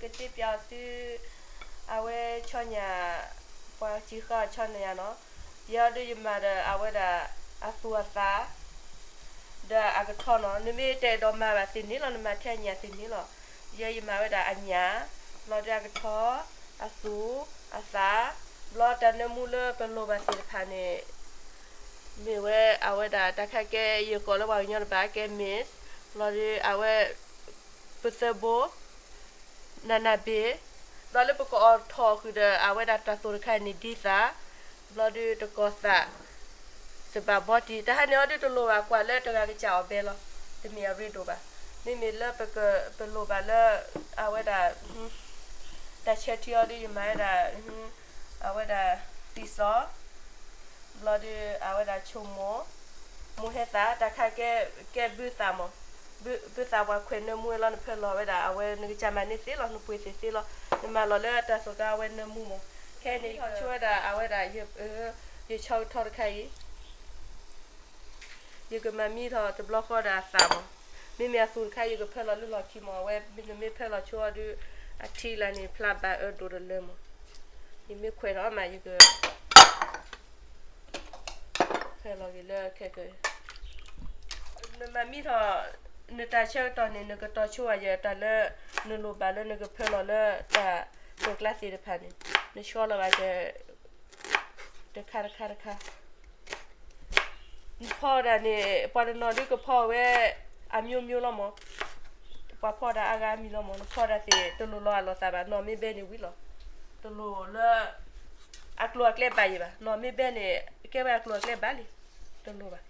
ကတဲပျးအီၤသု အဝဲဆီညၣ်, ပှၤစံးဃာ်အီၤဆီညၣ်နီၤ. ယဲအီၤဒုးယမၤဒီးအဝဲဒၣ်အသူၣ်အသး ဒီးအကထီနီၤ. နမ့ၢ်တအဲၣ်ဒိးမၤဘၣ်သ့ၣ်န့ၣ်လီၤ, နမၤထဲအညၣ်သ့ၣ်န့ၣ်လီၤ. ယဲယမၤဝဲဒၣ်အညၣ်, ဘျီဒုးအကထီ, အသူၣ်, အသး, ဘျီတၢ်နၢမူလၢပလိၣ်ဘၣ်သ့ၣ်တဖၣ်န့ၣ် မ့ၢ်ဝဲအဝဲဒၣ်တၢ်ခါကဲ ယကိးလၢပှၤကညီတဘၣ်ကဲ မ့ၢ်, ဘျီဒုးအဝဲ ပသၢဘိ, နးနးဘ့ၣ်, ဘျီလၢပကအီၣ်ထီၣ်ဃုာ်ဒီး အဝဲဒၣ်တၢ်သိၣ်တခါန့ၣ်ဒ်သၣ်, ဘျီဒုးတကီၢ်သၣ်, တဘၣ်ဘီတံၢ်, တၢ်ဟါန့ၣ်အီၤဒုးတလိၣ်ဘၣ်ကွၢ်လၢတဂၤကစၢ်အီၣ်ဘဲလီၤ, တမ့ၢ်အရ့ဒိၣ်ဘၣ်. မ့မ့ၢ်လၢပက, ပလိၣ်ဘၣ်လၢ အဝဲဒၣ် တၢ်ဆၢထံအီၤဒုးယမၤဝဲဒၣ် အဝဲဒၣ် သံၣ်စီ, ဘျီဒုးအဝဲဒၣ်ဆိမိၣ်, မိၢ်ဟဲသၣ်, တၢ်ခါကဲ, ကဲဘုသၣ်မး, ဘု, ဘုသၣ်ပှၤခွဲးနၢမူဝဲလီၤ, နဖၢလီၤဝဲဒၣ် အဝဲနကစၢ်မၤန့ၢ်သ့လီၤ, နပှ့ၤသ့ၣ်သ့လီၤ, နမၤလီၤလၢတၢ်သိၣ်တၢ်အဝဲနၢမူမး. ခဲအံၤန့ၣ် ယဆိဝဲဒၣ်အဝဲဒၣ် ယ, ယဆီကထီတခါအံၤ ယကမၤမံထီၣ်တဘျီဃီဒီးအသၣ်မး, မ့မ့ၢ်အသူၣ်တခါ ယကဖၢလီၤလၢလီၢ်ခံမး, အဝဲနမ့ၢ်ဖၢလီၤဆိအီၤဒုး အထံလၢ်န့ၣ် ဖျါဘၣ်အၢဒိၣ်တလၢမး, ယမ့ၢ်ခွဲးထီၣ်မး ယက ဖၢလီၤက့ၤလၢခဲကၢၤ, နမၤမံထီၣ် နတၢ်ဆၢကတီၢ်န့ၣ် နကတီၤဆိအယဲၢ်တၢ်လၢ နလိၣ်ဘၣ်လၢနကဖၢလီၤလၢတၢ်သိၣ်ကျါသ့ၣ်တဖၣ်န့ၣ်, နဆှီလီၤဘၣ်ကဲ တခါတခါတခါ နဖီဒၣ်န့ၣ် ပှၤတနီၤဒုးကဖီဝဲ အမျိုးမျိုးလီၤမး, ပှၤဖီဒၣ်အါဂၤအါမံၤလီၤမး, နဖီဒၣ်သ့ၣ် တလိၣ်လီၤအလီၤသးဘၣ်, နီၢ်မ့ၢ်ဘဲန့ၣ်ဝံၤလီၤ, တလိၣ်လၢ အကျိၤအကျဲဘၣ်ယဲၢ်ဘၣ်, နီၢ်မ့ၢ်ဘဲန့ၣ် ကဲဝဲအကျိၤအကျဲဘၣ်လံ, တလိၣ်ဘၣ်.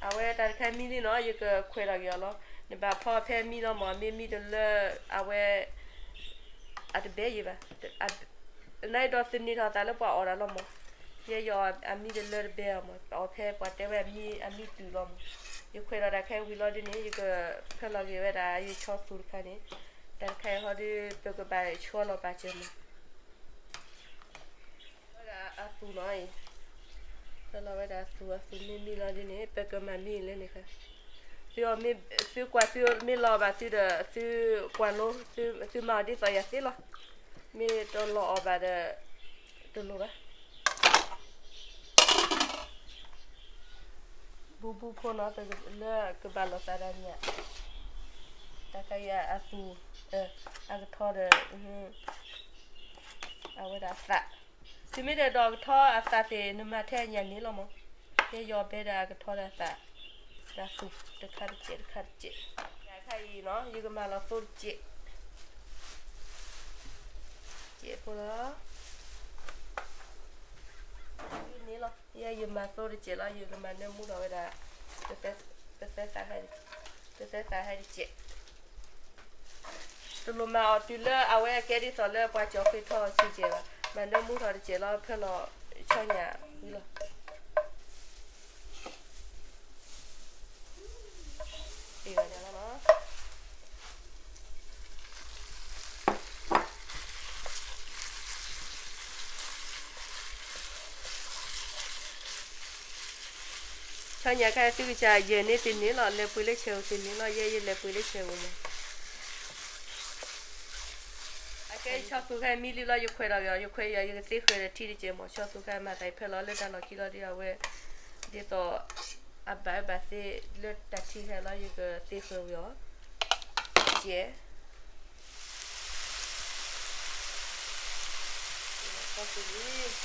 အဝဲတၢ်တခါမံလံနီၤ ယကခွဲးထီၣ်က့ၤအီၤလီၤ. နဘၣ်ဖီဖဲမံလီၤမး, မ့ၢ်မံတလၢအဝဲ အတဘဲယံၤဘၣ်. နအဲၣ်ဒိးသန့ၤထီၣ်သးလၢပှၤအီၣ်တၢ်လီၤမး. ယဲယအီၣ်အမံတလၢတဘဲအီၤမး, အီၣ်ဖဲပှၤတဲဝဲအမံတုၤလီၤမး. ယခွဲးထီၣ်တၢ်ခဲအံၤဝံၤလီၤဒ်န့ၣ် ယကဖၢလီၤက့ၤဝဲဒၣ်ယဆီသူၣ်တခါန့ၣ်, တၢ်တခါအံၤဟီဒုး ပကဘၣ်ဆီလီၤပာ်စၢၤမး. ဝဲဒၣ်အသူၣ်နီၤအံၤ, ဖၢလီၤဝဲဒၣ်အသူၣ်, အသူၣ်မ့ၢ်မံလီၤဒ်န့ၣ် ပကမၤမံလၢန့ၣ်ခါ. သုအီၣ်မ့ၢ်, သုကွၢ်သုမ့ၢ်လီၤအီၣ်ဘၣ်သုဒီး သုကွၢ်လိ, သုမၤအီၤဒ်သိးယၤသ့လီၤ. မ့ၢ်တလီၤအီၣ်ဘၣ်ဒီး တလိၣ်ဘၣ်. ဘူးဘူးဖိနီၤ လၢကဘၣ်လိာ်သးဒီးညၣ်, တၢ်ခါအံၤအသူၣ်, အကထီဒီး အဝဲဒၣ်အသၣ်. သုမ့ၢ်တအဲၣ်ဒိးကထီအသၣ်သ့ၣ် နမၤထဲအညၣ်န့ၣ်လီၤမး. ယဲယီၤဘဲဒၣ်အကထီဒီးအသၣ်, တၢ်သူၣ်တခါတစဲးတခါတစဲး. တၢ်ခါအံၤနီၤ ယကမၤလီၤသိတစဲး, စဲးဖိလီၤ. န့ၣ်လီၤ ယဲယမၤသိတစဲးလီၤ, ယကမၤနၢမူထီၣ်ဝဲဒၣ် ပသဲသးဟဲ, ပသဲသးဟဲတစဲး. တလိၣ်မၤအီၤတုၤလၢအဝဲအကဲဒ်သိးလၢပှၤကၠီၤဃ့ထီၣ်စံၣ်ကဲဘၣ်, မၤနၢမူထီၣ်တစဲးလီၤ ဖၢလီၤဆီညၣ်ဝံၤလီၤ. ဆီညၣ်ခါသုကစၢ်ယဲၢ်န့ၢ်သ့န့ၣ်လီၤ, လဲၤပှ့ၤလၢဆဲးဧိၤသ့န့ၣ်လီၤ, ယဲယလဲၤပှ့ၤလၢဆဲးဧိၤမး. အကဲဆီသူၣ်ခါမံလံလီၤ, ယခွဲးထီၣ်က့ၤအီၤ, ယခွဲးအီၤ ယကသ့ဃၢၤဒီးထံတစဲးမး, ဆီသူၣ်ခါမၤသးအံၤဖၢလီၤလၢတၢ်လီၢ်ခံလီၤဒ်အဝဲ, ဒ်သိး အဘၣ်အၢဘၣ်သီလၢတၢ်ထံခါလီၤ, ယကသ့ဃၢၤဝံၤအီၤ, စဲး အ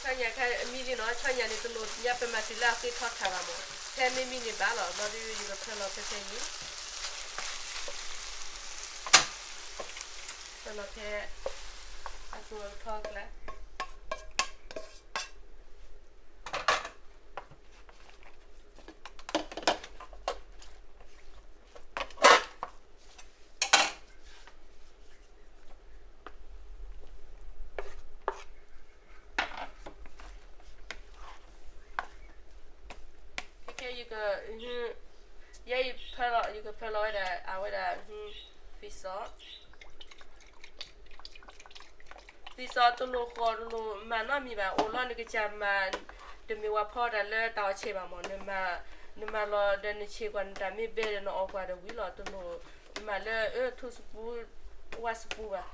ဆီညၣ်ခဲအံၤမံလံနီၤ, ဆီညၣ်န့ၣ် တလိၣ်ညါပမၤတုၤလၢအဃ့ထီထးဘၣ်မး, ဖဲမ့ၢ်မံန့ၣ်ဘၣ်လီၤ. ဘျီဒုးယကဖၢလီၤဖဲဖဲအံၤ, ဖၢလီၤဖဲ အကျိၤထီကျါ ခဲခဲ ယကဖၢလီၤ, ယကဖၢလီၤဝဲဒၣ် အဝဲဒၣ် fish sauce, fish sauce တလိၣ်ဃီတလိၣ်မၤနီတမံၤဘၣ်, အိၣ်လီၤနကစၢ်မၤ, တမ့ၢ်ဝဲဖီတၢ်လၢတၢ်အီၣ်ဆဲးဘၣ်မး, နမၤလီၤဒီးနဆဲးကွၢ်နတၢ်မ့ၢ်ဘဲဒီးနအီၣ်ကွၢ်ဒီးဝံၤလီၤ, တလိၣ်မၤလၢအထူစပူၤ ဝါစပူၤဘၣ်.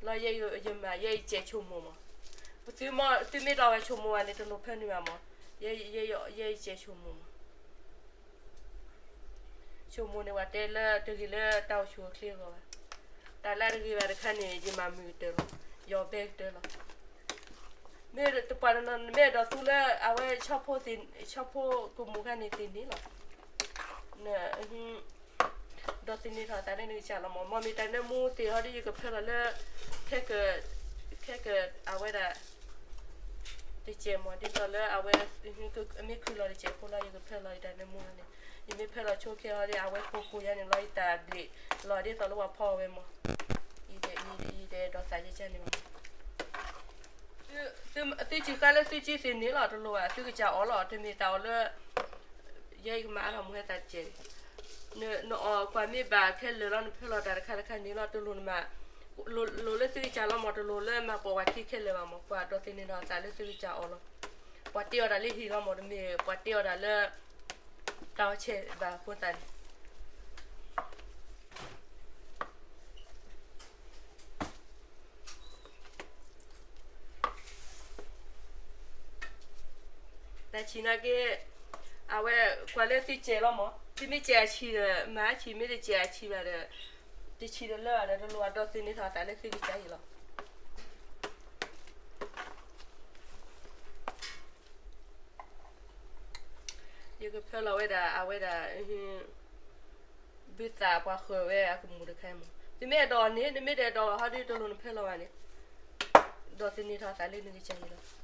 လီၤယဲယမၤ ယဲယစဲးဆိကမိၣ်မး, ပသုမ့ၢ်တီၢ်ဝဲဆိကမိၣ်ဘၣ်န့ၣ် တလိၣ်ဖၢနုာ်ဘၣ်မး, ယဲယစဲးဆိကမိၣ်မး ဆိကမိၣ်န့ၣ် ပှၤတဲလၢတဂ့ၤလၢတၢ်အိၣ်ဆူၣ်အိၣ်ချ့အဂီၢ်ဘၣ်. တၢ်လၢတဂ့ၤဘၣ်တခါန့ၣ် ယမၤမုာ်ကတၢၢ်လီၤ, ယအီၣ်ဘဲကတၢၢ်လီၤ. မ့ၢ်တပှၤတနီၤ နမ့ၢ်အဲၣ်ဒိးသူလၢအဝဲဆီဖိ, ဆီဖိကမူၤခါန့ၣ်သ့န့ၣ်လီၤ. ဒီးသ့န့ၢ်ထီၣ်သးလၢနကစၢ်လီၤမး, မ့ၢ်မ့ၢ်တၢ်နၢမူသ့ဟီဒီး ယကဖၢလီၤလၢ ခဲက, ခဲက, အဝဲဒၣ် တစဲးမး ဒ်သိးလၢအဝဲ မ့ၢ်ခုၣ်လီၤတစဲးဖိလီၤ ယကဖၢလီၤယတၢ်နၢမူလီၤန့ၣ်, ယမ့ၢ်ဖၢလီၤဆိခဲဟီဒီး အဝဲကိၢ်ကိၢ်ယါန့ၣ်လီၤ ယတၢ်ဘျ့ၣ်လီၤဒ်သိးလၢပှၤဖီအီၣ်ဝဲမး, ယတအဲၣ်ဒိးသးယကန့ၣ်ဘၣ်မး. သုစုဃါလၢသုစုသ့န့ၣ်လီၤ တလိၣ်ဘၣ် သုကစၢ်အီၣ်လီၤ တမ့ၢ်တၢ်အီၣ်လၢ ယဲယကမၤအါထီၣ်မူဟဲသးတစဲး, နအီၣ်ကွၢ်မ့ၢ်ဘၣ်ခဲလၢာ်လီၤ နဖၢလီၤတၢ်တခါတခါန့ၣ်လီၤ တလိၣ်နမၤ, လိၣ်လၢသုကစၢ်လီၤမး တလိၣ်လၢမၤပိာ်ဝဲခံခဲလၢာ်ဘၣ်မး ပှၤဒီးသ့န့ၢ်ထီၣ်သးလၢသုကစၢ်အီၣ်လီၤ. ပှၤတ့အီၣ်တၢ်လၢဟံၣ်လီၤမး တမ့ၢ်ပှၤတ့အီၣ်တၢ်လၢ တၢ်အီၣ်ဆဲးဘၣ်အဃိသတးန့ၣ် တၢ်ဆံးနာ်က့ အဝဲ ကွၢ်လၢသုစဲးလီၤမး သုမ့ၢ်စဲးအဆံးဒီး မၤအဆံး မ့ၢ်တစဲးအဆံးဘၣ်ဒီး တဆံးတလၢဘၣ်ဒီး တလိၣ်အဒီးသ့န့ၢ်ထီၣ်သးလၢသုကစၢ်အံၤလီၤ. ယကဖၢလီၤဝဲဒၣ် အဝဲဒၣ် ဘုသၣ်ပှၤဃၢၤဝဲအကမူၣ်တခါမး, သုမ့ၢ်အဲၣ်ဒိးန့ၣ် နမ့ၢ်တအဲၣ်ဒိးဟီဒုး တလိၣ်နဖၢလီၤဘၣ်န့ၣ်, ဒီးသ့န့ၢ်ထီၣ်သးလၢနကစၢ်အံၤလီၤ.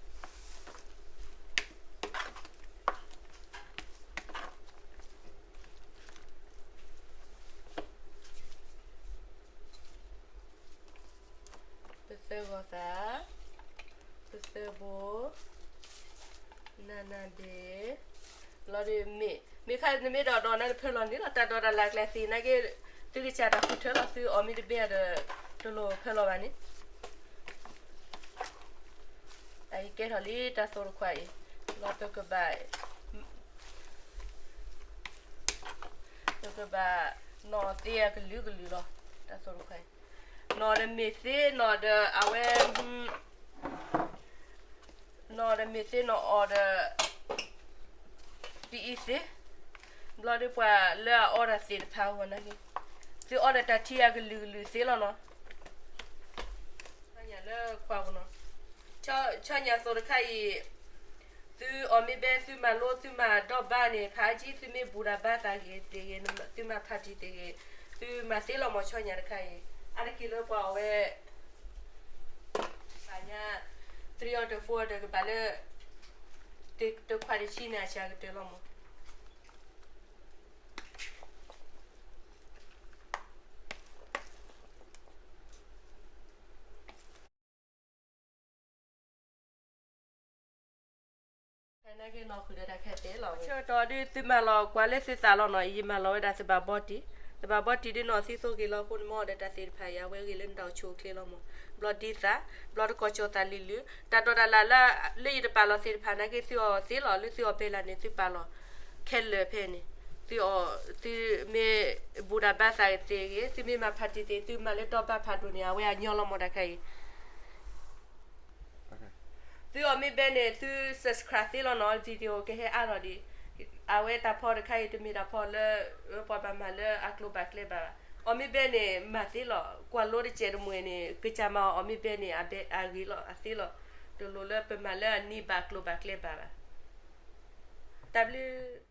ပသၢဂီၤသၣ်, ပသၢဘိ, နးနးဒ့, လီၤဒုးမ့ၢ် မ့ၢ်ခါနမ့ၢ်ဒိးဒိးနၤနဖၢလီၤန့ၣ်လီၤ တၢ်ဒိးတၢ်လၢ်ကျဲသ့နာ်က့ သုကစၢ်တၢ်ဃုထၢလီၤ သုအီၣ်မ့ၢ်တဘဲဒီး တလိၣ်ဖၢလီၤဘၣ်န့ၣ်, အအံၤကဲထီၣ်လံတၢ်သိၣ်တခွါအံၤ, လီၤပကဘၣ် ပကဘၣ်နီၣ်သ့အကလုာ်ကလုာ်လီၤ, တၢ်သိၣ်တခွါအံၤ, နီၣ်ဒီးမ့ၢ်သ့ နီၣ်ဒီးအဝဲ နီၣ်ဒီးမ့ၢ်သ့ နီၣ်အီၤဒီး ပအံၤသ့, ဘျီဒုးပှၤလၢအအီတၢ်သ့ၣ်တဖၣ်အဂီၢ်နာ်က့, သုအီဒီးတၢ်ထံအကလုာ်ကလုာ်သ့လီၤနီၤ. ဆီညၣ်လၢခွါပူၤနီၤ, ဆီညၣ်သိၣ်တခါအံၤ သုအီၣ်မ့ၢ်ဘဲ သုမၤလိ သုမၤဒီဘါန့ၣ် ဖးအါကံ သုမ့ၢ်ဘူၣ်တၢ်ဘါသးဂ့ၤသ့ၣ်ဂ့ၤ သုမၤဖးတံၢ်သ့ၣ်ဂ့ၤ, သုမၤသ့လီၤမး ဆီညၣ်တခါအံၤ, အါတက့ၢ်လၢပှၤအီၣ်ဝဲ ဘၣ်ညါ three order four order ကဘၣ်လၢ တခွးတဆံန့ၣ် အစှၤကတၢၢ်လီၤမး. ဆၢကတီၢ်ဒုး သုမၤလီၤကွၢ်လၢသုသးလီၤနီၤ, ယမၤလီၤဝဲဒၣ်သဘၣ်ဘီတံၢ်, သဘၣ်ဘီတံၢ်ဒုးနီၢ်သံသိဂ့ၤလီၤအဃိန့ၣ် မ့ၢ်အီၣ်ဒီးတၢ်သ့ၣ်တဖၣ်အံၤ အဝဲဂ့ၤလၢနတၢ်အိၣ်ဆူၣ်အိၣ်ချ့လီၤမး, ဘျီဒ်သး, ဘျီတကိးကၠီၤသးလံၤလံၤ, တၢ်ဒိးတၢ်လၢ်လၢ လၢယတပာ်လီၤသ့ၣ်တဖၣ်နာ်က့ သုအီၣ်သ့လီၤ လၢသုအီၣ်ဘဲလၢ်န့ၣ် သုပာ်လီၤ ခဲလၢာ်ဖဲန့ၣ်, သုအီၣ် သုမ့ၢ်ဘူၣ်တၢ်ဘါသးသ့ၣ်ဂ့ၤ သုမ့ၢ်မၤဖးတံၢ်သ့ၣ် သုမၤလၢတီဘၣ်ဖးဒိၣ်န့ၣ် အဝဲအညီလီၤမးတၢ်ခဲအံၤ သုအီၣ်မ့ၢ်ဘဲန့ၣ် သု subscribe သ့လီၤနီၤ video ကဟဲအါထီၣ်ဒံး, အဝဲတၢ်ဖီတခါအံၤ တမ့ၢ်တၢ်ဖီလၢ ပှၤဘၣ်မၤလၢအကျိၤဘၣ်ကျဲဘၣ်, အီၣ်မ့ၢ်ဘဲန့ၣ် မၤသ့လီၤ ကွၢ်လိတစဲးတမှဲၤန့ၣ် ကစၢ်မၤအီၣ်မ့ၢ်ဘဲန့ၣ် အဂ့ၤလီၤ အသ့လီၤ, တလိၣ်လၢပမၤလၢအန့ၢ်ဘၣ်ကျိၤဘၣ်ကျဲဘၣ်ဘၣ်. တၢ်ဘျုး